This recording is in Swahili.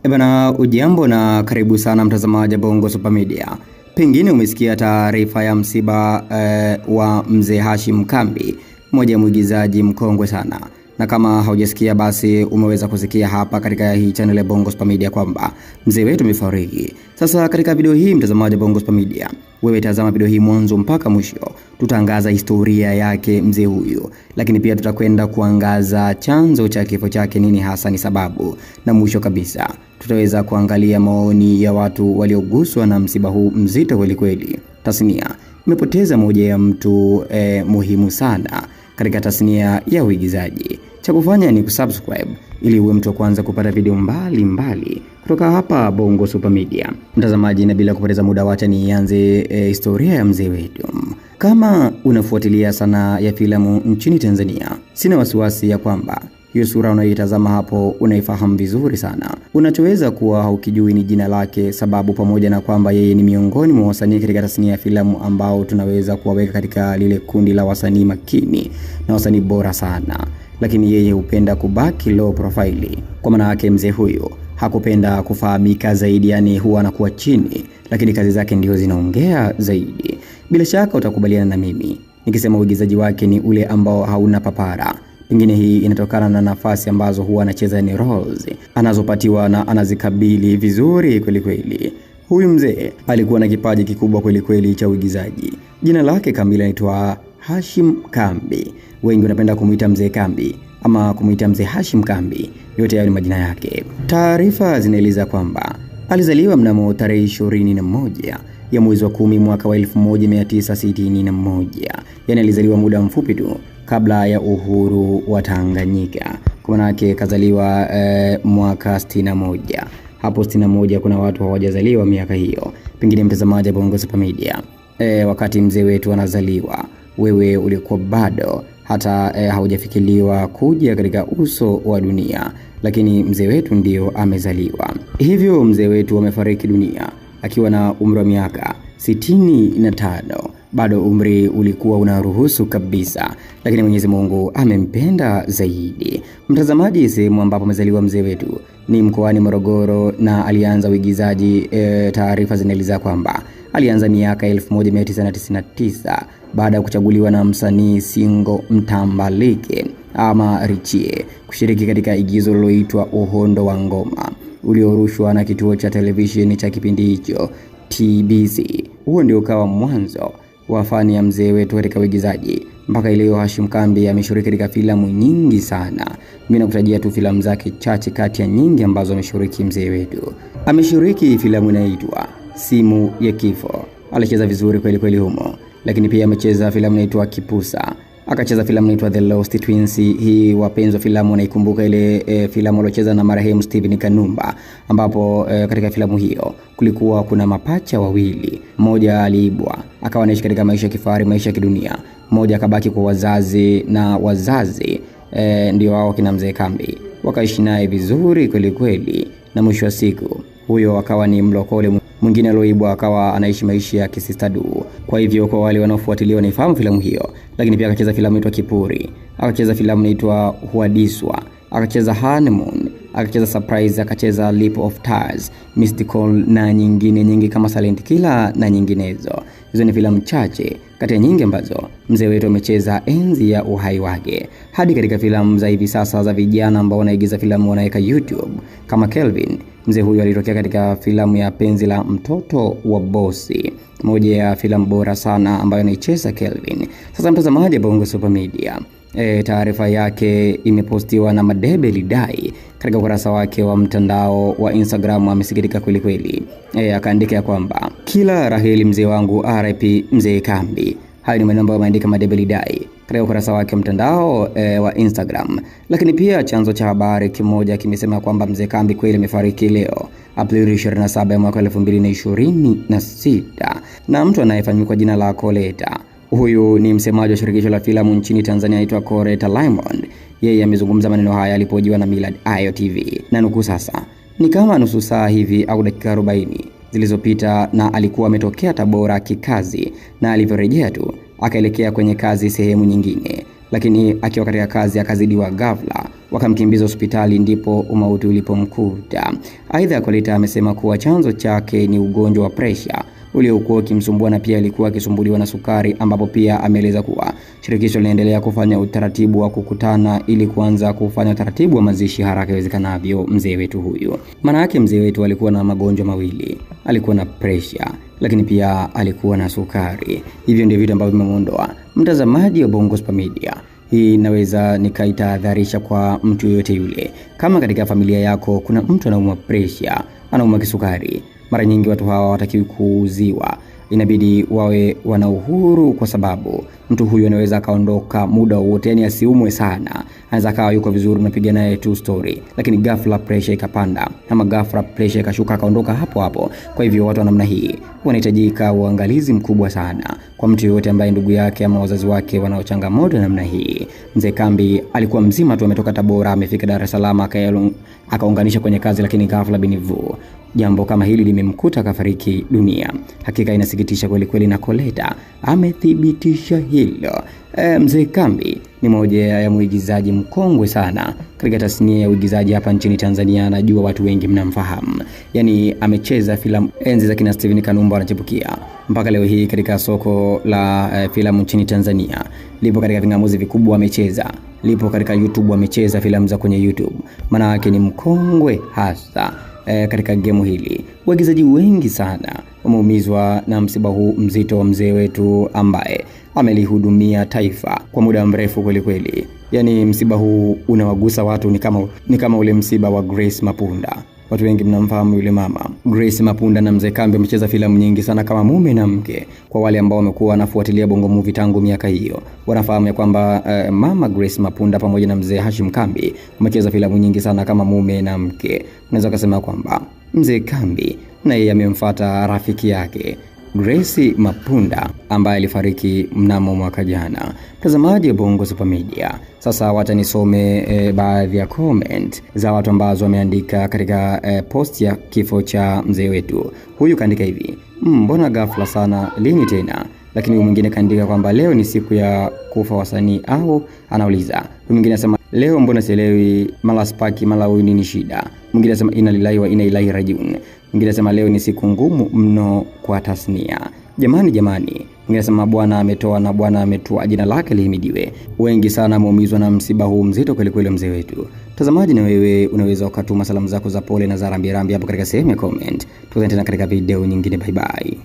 Ebana, ujambo na karibu sana mtazamaji Bongo Super Media. Pengine umesikia taarifa ya msiba wa mzee Hashim Kambi, mmoja mwigizaji mkongwe sana. Na kama haujasikia basi umeweza kusikia hapa katika hii channel ya Bongo Super Media kwamba mzee wetu amefariki. Sasa katika video hii mtazamaji Bongo Super Media, wewe tazama video hii mwanzo mpaka mwisho. Tutaangaza historia yake mzee huyu, lakini pia tutakwenda kuangaza chanzo cha kifo chake, nini hasa ni sababu, na mwisho kabisa tutaweza kuangalia maoni ya watu walioguswa na msiba huu mzito kweli kweli. Tasnia imepoteza moja ya mtu muhimu sana katika tasnia ya uigizaji. Cha kufanya ni kusubscribe ili uwe mtu wa kwanza kupata video mbali mbali kutoka hapa Bongo Super Media. Mtazamaji, na bila kupoteza muda wacha nianze historia ya mzee wetu. Kama unafuatilia sana ya filamu nchini Tanzania, sina wasiwasi ya kwamba hiyo sura unayoitazama hapo unaifahamu vizuri sana. Unachoweza kuwa haukijui ni jina lake, sababu pamoja na kwamba yeye ni miongoni mwa wasanii katika tasnia ya filamu ambao tunaweza kuwaweka katika lile kundi la wasanii makini na wasanii bora sana, lakini yeye hupenda kubaki low profile. Kwa maana yake mzee huyu hakupenda kufahamika zaidi, yani huwa anakuwa chini, lakini kazi zake ndio zinaongea zaidi. Bila shaka utakubaliana na mimi nikisema uigizaji wake ni ule ambao hauna papara. Pengine hii inatokana na nafasi ambazo huwa anacheza, ni roles anazopatiwa na anazikabili vizuri kweli kweli. Huyu mzee alikuwa na kipaji kikubwa kweli kweli cha uigizaji. Jina lake kamili anaitwa Hashim Kambi. Wengi wanapenda kumuita mzee Kambi ama kumuita mzee Hashim Kambi. Yote hayo ni majina yake. Taarifa zinaeleza kwamba alizaliwa mnamo tarehe 21 ya mwezi wa 10 mwaka wa 1961. Yani alizaliwa muda mfupi tu kabla ya uhuru wa Tanganyika. Kwa maana yake kazaliwa mwaka 61. Hapo 61 kuna watu hawajazaliwa miaka hiyo. Pengine mtazamaji Bongo Super Media, wakati mzee wetu anazaliwa, wewe ulikuwa bado hata haujafikiliwa kuja katika uso wa dunia, lakini mzee wetu ndio amezaliwa. Hivyo mzee wetu amefariki dunia akiwa na umri wa miaka 65. Bado umri ulikuwa unaruhusu kabisa, lakini Mwenyezi Mungu amempenda zaidi. Mtazamaji, sehemu ambapo amezaliwa mzee wetu ni mkoani Morogoro na alianza uigizaji. Taarifa zinaeleza kwamba alianza miaka 1999 baada ya kuchaguliwa na msanii Singo Mtambalike ama Richie kushiriki katika igizo liloitwa Uhondo wa Ngoma uliorushwa na kituo cha televisheni cha kipindi hicho TBC. Huo ndio ukawa mwanzo wa fani ya mzee wetu katika uigizaji. Mpaka leo Hashim Kambi ameshiriki katika filamu nyingi sana. Mimi nakutajia tu filamu zake chache kati ya nyingi ambazo ameshiriki mzee wetu. Ameshiriki filamu inaitwa Simu ya Kifo. Alicheza vizuri kweli kweli humo. Lakini pia amecheza filamu inaitwa Kipusa. Akacheza filamu inaitwa The Lost Twins. Hii wapenzi wa filamu wanaikumbuka ile filamu aliocheza na marehemu Steven Kanumba, ambapo katika filamu hiyo kulikuwa kuna mapacha wawili. Mmoja aliibwa akawa anaishi katika maisha ya kifahari, maisha ya kidunia. Mmoja akabaki kwa wazazi, na wazazi ndio wao kina mzee Kambi wakaishi naye vizuri kweli kweli, na mwisho wa siku huyo akawa ni mlokole, mwingine alioibwa akawa anaishi maisha ya kisistadu. Kwa hivyo kwa wale wanaofuatilia wanaifahamu filamu hiyo. Lakini pia akacheza filamu inaitwa Kipuri, akacheza filamu inaitwa Huadiswa, akacheza Honeymoon, akacheza Surprise, akacheza Leap of Tears, Mystical na nyingine nyingi kama Silent Killer na nyinginezo. Hizo ni filamu chache kati ya nyingi ambazo mzee wetu amecheza enzi ya uhai wake. Hadi katika filamu za hivi sasa za vijana ambao wanaigiza filamu wanaweka YouTube kama Kelvin, mzee huyu alitokea katika filamu ya Penzi la Mtoto wa Bosi, moja ya filamu bora sana ambayo anaicheza Kelvin. Sasa mtazamaji Bongo Super Media, taarifa yake imepostiwa na Madebe Lidai katika ukurasa wake wa mtandao wa Instagram. Amesikitika kweli kweli. Akaandika kwamba kila raheli mzee wangu, RIP mzee Kambi. Hayo ni maneno ambayo ameandika Madebe Lidai katika ukurasa wake wa mtandao wa Instagram. Lakini pia chanzo cha habari kimoja kimesema kwamba mzee Kambi kweli amefariki leo Aprili 27 mwaka 2026, na mtu anayefahamika kwa jina la Koleta. Huyu ni msemaji wa shirikisho la filamu nchini Tanzania anaitwa Koleta Limond. Yeye amezungumza maneno haya alipojiwa na Millard Ayo TV. Na nukuu sasa, ni kama nusu saa hivi au dakika 40 zilizopita, na alikuwa ametokea Tabora kikazi, na alivyorejea tu akaelekea kwenye kazi sehemu nyingine, lakini akiwa katika kazi akazidiwa ghafla. Wakamkimbiza hospitali ndipo umauti ulipomkuta. Aidha, Koleta amesema kuwa chanzo chake ni ugonjwa wa presha uliokuwa ukimsumbua na pia alikuwa akisumbuliwa na sukari, ambapo pia ameeleza kuwa shirikisho linaendelea kufanya utaratibu wa kukutana ili kuanza kufanya utaratibu wa mazishi haraka iwezekanavyo mzee wetu huyu. Maana yake mzee wetu alikuwa na magonjwa mawili, alikuwa na presha lakini pia alikuwa na sukari. Hivyo ndio vitu ambavyo vimemuondoa. Mtazamaji wa Bongo Super Media, hii naweza nikaitahadharisha kwa mtu yoyote yule. Kama katika familia yako kuna mtu anaumwa presha, anaumwa kisukari, mara nyingi watu hawa hawatakiwi kuuziwa. Inabidi wawe wana uhuru, kwa sababu mtu huyu anaweza akaondoka muda wowote, yani asiumwe sana. Anaweza akawa yuko vizuri, unapiga naye tu story, lakini ghafla pressure ikapanda ama ghafla pressure ikashuka, akaondoka hapo hapo. Kwa hivyo watu wa namna hii wanahitajika uangalizi mkubwa sana kwa mtu yoyote ambaye ndugu yake ama wazazi wake wanao changamoto namna hii. Mzee Kambi alikuwa mzima tu, ametoka Tabora amefika Dar es Salaam, akaunganisha kwenye kazi, lakini ghafla binivu jambo kama hili limemkuta akafariki dunia. Hakika inasikitisha kweli kweli, na Koleta amethibitisha hilo. Mzee Kambi ni mmoja ya muigizaji mkongwe sana katika tasnia ya uigizaji hapa nchini Tanzania. Najua watu wengi mnamfahamu. Yani amecheza filamu enzi za kina Steven Kanumba anachipukia mpaka leo hii katika soko la filamu nchini Tanzania. Lipo katika vingamuzi vikubwa amecheza, lipo katika YouTube amecheza filamu za kwenye YouTube. Maana yake ni mkongwe hasa katika gemu hili. Waigizaji wengi sana wameumizwa na msiba huu mzito wa mzee wetu ambaye amelihudumia taifa kwa muda mrefu kweli kweli. Yani msiba huu unawagusa watu, ni kama ule msiba wa Grace Mapunda. Watu wengi mnamfahamu yule mama Grace Mapunda na mzee Kambi wamecheza filamu nyingi sana kama mume na mke. Kwa wale ambao wamekuwa wanafuatilia Bongo Movie tangu miaka hiyo, wanafahamu ya kwamba mama Grace Mapunda pamoja na mzee Hashim Kambi wamecheza filamu nyingi sana kama mume na mke. Unaweza kusema kwamba mzee Kambi na yeye amemfuata rafiki yake Grace Mapunda ambaye alifariki mnamo mwaka jana. Mtazamaji wa Bongo Super Media, sasa wacha nisome baadhi ya comment za watu ambazo wameandika katika post ya kifo cha mzee wetu. Huyu kaandika hivi: mbona ghafla sana, lini tena? Lakini huyu mwingine kaandika kwamba leo ni siku ya kufa wasanii, au anauliza. Huyu mwingine anasema leo mbona sielewi, mala spaki mala huyu nini shida. Mwingine anasema inna lillahi wa inna ilaihi rajiun. Mwingine anasema leo ni siku ngumu mno kwa tasnia. Jamani jamani. Mwingine anasema Bwana ametoa na Bwana ametoa, jina lake lihimidiwe. Wengi sana wameumizwa na msiba huu mzito kweli kweli mzee wetu. Mtazamaji, na wewe unaweza ukatuma salamu zako za pole na za rambirambi hapo katika sehemu ya comment. Tukutane tena katika video nyingine. Bye bye.